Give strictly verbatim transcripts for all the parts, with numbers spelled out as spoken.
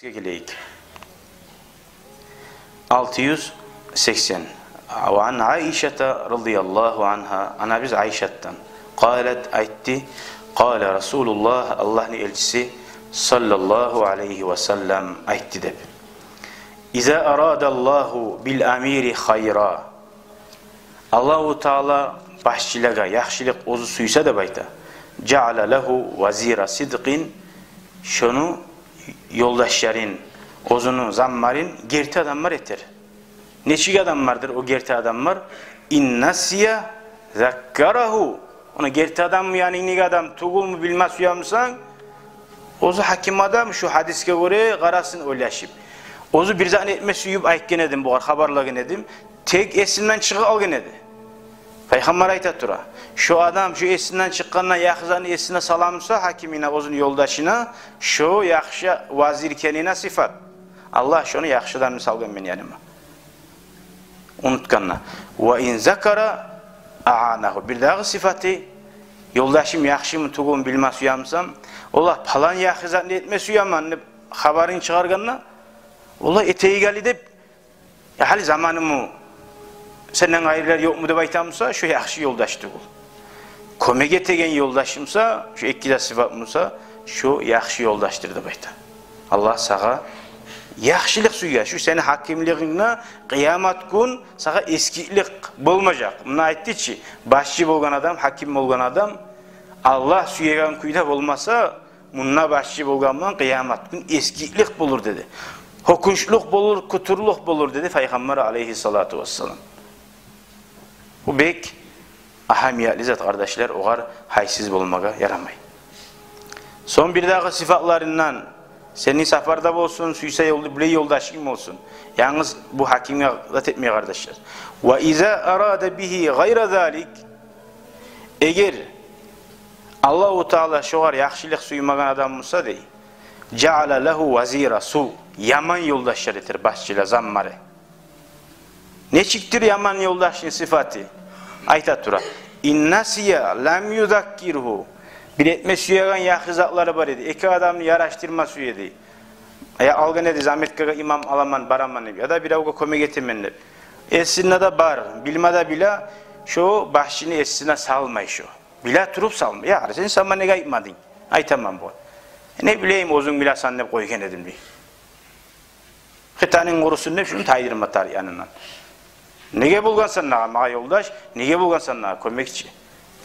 Гелейик. Алты юз сексен. Ва ан Айшата радияллагьу ангьа, анабыз Айшатдан. Къалат, айтды: къала Расулуллагь, Аллагьны элчиси саллаллагьу алайгьи ва саллам айтды деп. Иза арадаллагьу бил амири хайра. Аллагьу Таала башчылагъа яхшылыкъ оьзю сюйсе деп айта. Жаъала лагьу вазира сидкъин, шону ёлдашларын, оьзюню замларын герти адамлар этер. Нечик адамлардыр о герти адамлар? Ин насия заккарагьу. Ону герти адам, яни неге адам тюгюлмю билме сюемисен, оьзю гьаким адам, шу гьадисге гёре къарасын ойлашып. Оьзю бир затны этме сююп айтгъан эдим, бугъар хабарлагъан эдим. Тек эсинден чыгъып къалгъан эди. Пайхаммар айта тура: шо адам шо эсинден чыкъгъанда яхшы затны эсине саламса гьакимине, оьзюню ёлдашына, шо яхшы вазир экенине сыпат. Аллагь шону яхшы адамны салгъан мени яныма. Унутгъанда. Ва ин закара аъанагьу. Бирдагъы сыпаты, ёлдашым яхшымы тюгюлмю билме сюемисен, ола палан яхшы затны этме сюемен деп хабарын чыгъаргъанда, ола этейик гьали деп, я гьали заманымы, сенден къайрылар ёкъму деп айтамыса, шо яхшы ёлдаш тюгюл. Кёмек этеген ёлдашымса, шо эки де сыпат буса, шо яхшы ёлдашдыр деп айта. Аллагь сагъа яхшылыкъ сюе, шу сени гьакимлигингде къыямат гюн сагъа эсгиклик болмажакъ. Муна айтды чы, башчы болгъан адам, гьаким болгъан адам, Аллагь сюеген кюйде болмаса, мунда башчы болгъан булан къыямат гюн эсгиклик болур деди. Гьёкюнчлюк болур, кютюрлюк болур деди Пайхаммар алайгьиссалату вассалам. Бу бек агьамиятлы зат, къардашлар, огъар гьайсыз болмагъа ярамай. Сонг бирдагъы сыпатларындан, сени сапарда болсун, сюйсе ёлда, билей ёлдашынг болсун. Янгыз бу гьакимге зат этмей, къардашлар. Ва иза арада бигьи гъайра залик, эгер Аллагьу Таала шогъар яхшылыкъ сюймеген адам буса дей, жаъала лагьу вазира су, яман ёлдашлар этер башчылагъа, замлары. Нечикдир яман ёлдашны сыпаты? Айта тура: ин насия лам юзаккиргьу. Бир этме сюеген яхшы затлары бар эди. Эки адамны ярашдырма сюе эди. Я алгъан эди заметкагъа, имам аламан, бараман деп, я да биревге кёмек этемен деп. Эсинде де бар, билме де биле, шо башчыны эсине салмай шо. Биле туруп салмай. Я, сен сама неге айтмадынг? Айтаман бу. Не билейим, оьзюнг билесен деп къойгъан эдим дей. Хитанынг къурусун деп, шуну тайдырма тарыкъ янындан. Неге болгъансан дагъы магъа ёлдаш, неге болгъансан дагъы кёмекчи?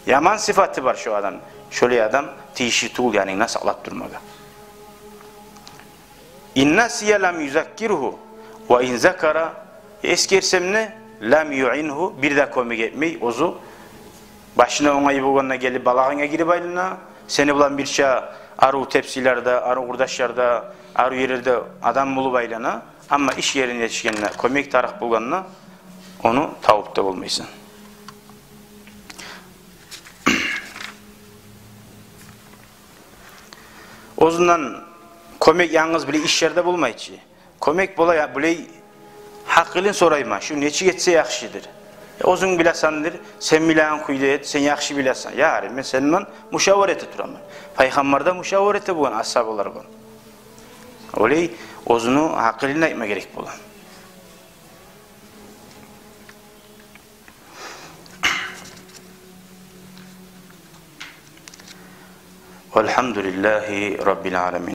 Яман сыпаты бар шо адам. Шолай адам тийишли тюгюл янынгда сакълап турмагъа. Ин насия лам юзаккиргьу, ва ин закара, эсгерсем де, лам юингьу, бир де кёмек этмей, оьзю башына онгай болгъанда гелип балагъынга гирип айлана, сени булан бирче арив тепсилерде, арив къурдашларда, арив ерлерде адам болуп айлана, амма иш ерине етишгенде, кёмек тарыкъ болгъанда, ону табып да болмайсан. Оьзюнден кёмек янгыз билей иш ерде болмай чы. Кёмек бола, я, билей гьакъылын сорайма, шу нечик этсе яхшыдыр. Я, оьзюнг билесендир, сен билеген кюйде эт, сен яхшы билесен. Я, гьари, мен сени булан мушавара эте тураман. Пайхаммар да мушавара эте болгъан асгьабалар булан. Олай оьзюню гьакъылын айтма герек бола. Валгьамдулиллагьи раббил аламин.